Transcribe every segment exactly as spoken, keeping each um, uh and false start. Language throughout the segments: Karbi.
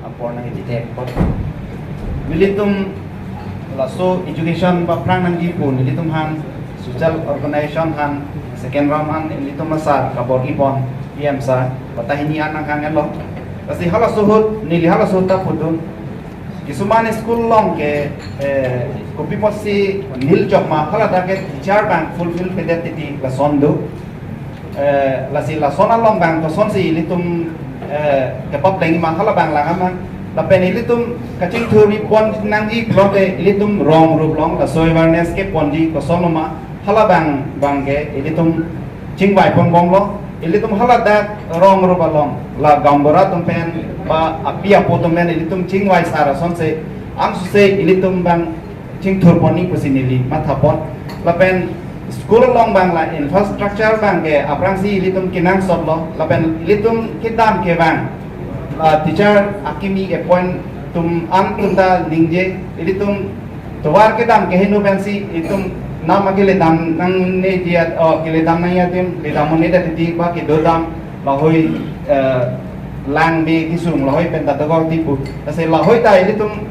Apor nang iti tek pot. Nelitum laso education aphrang nangji pu nelitum aphan social organization aphan second round aphan nelitum asar kabor-i pon P M sir, patahini an nang hang elo. Lasi halaso ahut, neli halaso ahut ta pudun. Kisuman school along ke, eh, kopi apotsi nil jok ma haladak ke teacher abang fulfill pedet titi lason do. Eh, lasi lason along abang kosonsi ilitum, eh, kepap leng ma hala abang lang ama. Lapen ilitum kachingthur-i pon nangji pulote ilitum rong rup along laso awareness keponji koson ma hala abang abang ke ilitum chingvai pon bomlo. Ilitum haladak rong rup along la gaonbura atum pen ba api apo atum pen ilitum chingvai sar asonsi ansose ilitum abang chingthur pon ni pusi neli matha pon. Lapen school along abang la infrastructure abang ke aphrangsi ilitum kenangsot lo. Lapen ilitum kedam ke abang la teacher akimi appoint atum an atum ta ningje, ilitum tovar kedam ke heno pensi ilitum nam ake le dam nangne dia, oh, ke le dam nangji adim le dam ne da titi ba kedo dam lahoi, eh, lang be kisung lahoi pen ta dogor tipu. Lasi lahoi ta ilitum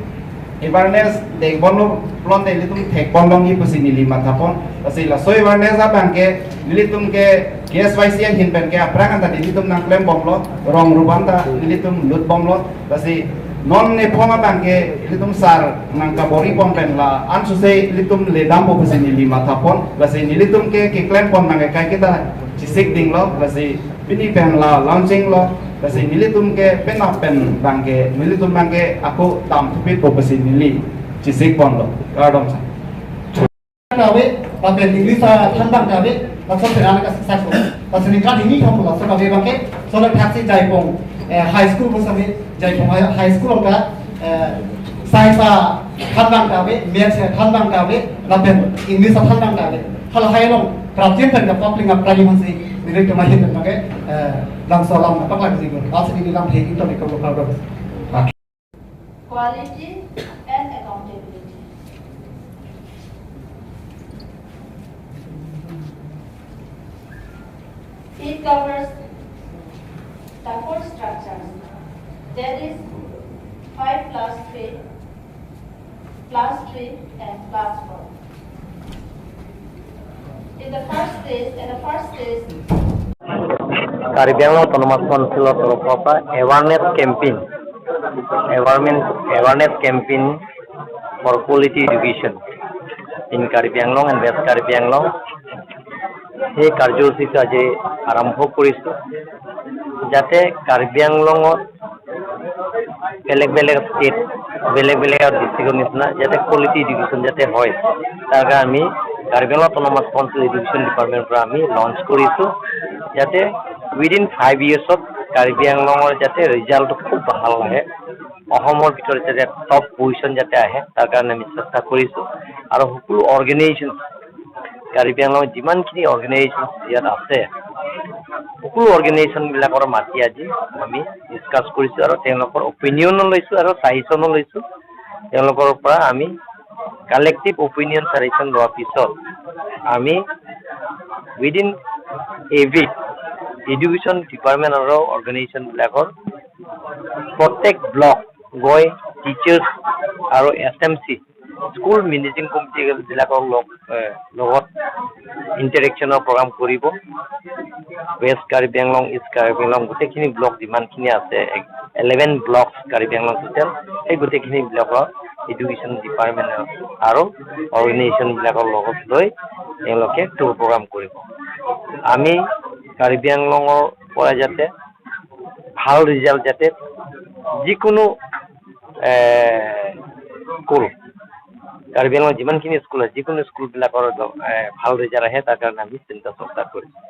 awareness deng bomlo pulote ilitum thek bomlo nangji pusi neli matha pon. Lasi laso awareness abang ke nelitum ke K S Y C ahin pen ke aphrang an ta nelitum nangklem bomlo, rong rup an ta nelitum lut bomlo. Lasi non ne phong abang ke ilitum sar nang kabor-i pon pen la ansose ilitum le dampo pusi neli matha pon. Lasi nelitum ke keklem pon abang ke kaiketa chesik dinglo. Lasi pini pen la launching lo. Lasi nelitum ke penap pen abang ke nelitum abang ke ako dam thupitpo pusi neli chesik ponlo. Kardom sir. Kave, lapen English athan abang kave, laso pherana kasiksak lo. Laso ningkan hini thom laso kave abang ke, solo thaksi Jaipong, eh, High School ko sami, Jaipong High, High School ka, eh, science athan abang kave, maths athan abang kave, lapen English athan abang kave. Halahai along, prapjin pen kapapling aphrang aphansi, neli kemahit pen abang ke, eh, lam so lam paklang si ko. Lasi neli lam thek ito ni ko ko. Quality and accountability. It covers the four structures, that is five plus three, plus three, and plus four. In the first stage, in the first stage, Karbi Anglong Autonomous Council of Toropa awareness campaign, awareness, awareness campaign for quality education in Karbi Anglong and West Karbi Anglong. He karjosuchi aji arambho korisu, jate Karbi Anglongot বেলেগ বেলেগ ষ্টেট, বেলেগ বেলেগ ডিষ্ট্ৰিক্টৰ নিচিনা যাতে quality education যাতে হয়, তাৰ কাৰণে আমি কাৰ্বি আংলং অট'নমাছ কাউন্সিল এডুকেশ্যন ডিপাৰ্টমেণ্টৰ পৰা আমি লঞ্চ কৰিছোঁ, যাতে উইদিন ফাইভ ইয়াৰ্ছত কাৰ্বি আংলঙৰ যাতে ৰিজাল্টটো খুব ভাল আহে, অসমৰ ভিতৰত যাতে টপ পজিশ্যন যাতে আহে, তাৰ কাৰণে আমি চেষ্টা কৰিছোঁ। আৰু সকলো অৰ্গেনাইজেশ্যন, কাৰ্বি আংলঙত যিমানখিনি অৰ্গেনাইজেশ্যন ইয়াত আছে, সকলো অৰ্গেনাইজেশ্যনবিলাকৰ মাতি আজি আমি ডিছকাছ কৰিছোঁ আৰু তেওঁলোকৰ অপিনিয়নো লৈছোঁ আৰু ছাজেশ্যনো লৈছোঁ। তেওঁলোকৰ পৰা আমি কালেক্টিভ অপিনিয়ন ছাজেশ্যন লোৱাৰ পিছত আমি within a week education department আৰু অৰ্গেনাইজেশ্যনবিলাকৰ প্ৰত্যেক ব্লক গৈ টিচাৰ্ছ আৰু S M C school managing কমিটিবিলাকৰ লগ, এ, লগত ইণ্টাৰেকশ্যনৰ প্ৰগ্ৰাম কৰিব। ৱেষ্ট কাৰ্বি আংলং, ইষ্ট কাৰ্বি আংলং গোটেইখিনি ব্লক যিমানখিনি আছে, eleven blocks Karbi Anglong total, সেই গোটেইখিনি ব্লকৰ এডুকেশ্যন ডিপাৰ্টমেণ্ট আৰু অৰ্গেনাইজেশ্যনবিলাকৰ লগত লৈ তেওঁলোকে টুৰ প্ৰগ্ৰাম কৰিব। আমি কাৰ্বি আংলঙৰ পৰা যাতে ভাল ৰিজাল্ট যাতে যিকোনো, এ, স্কুল, কাৰ্বি আংলঙত যিমানখিনি স্কুল আছে, যিকোনো স্কুলবিলাকৰ, এ, ভাল ৰিজাল্ট আহে, তাৰ কাৰণে আমি চিন্তা চৰ্চা কৰিছোঁ।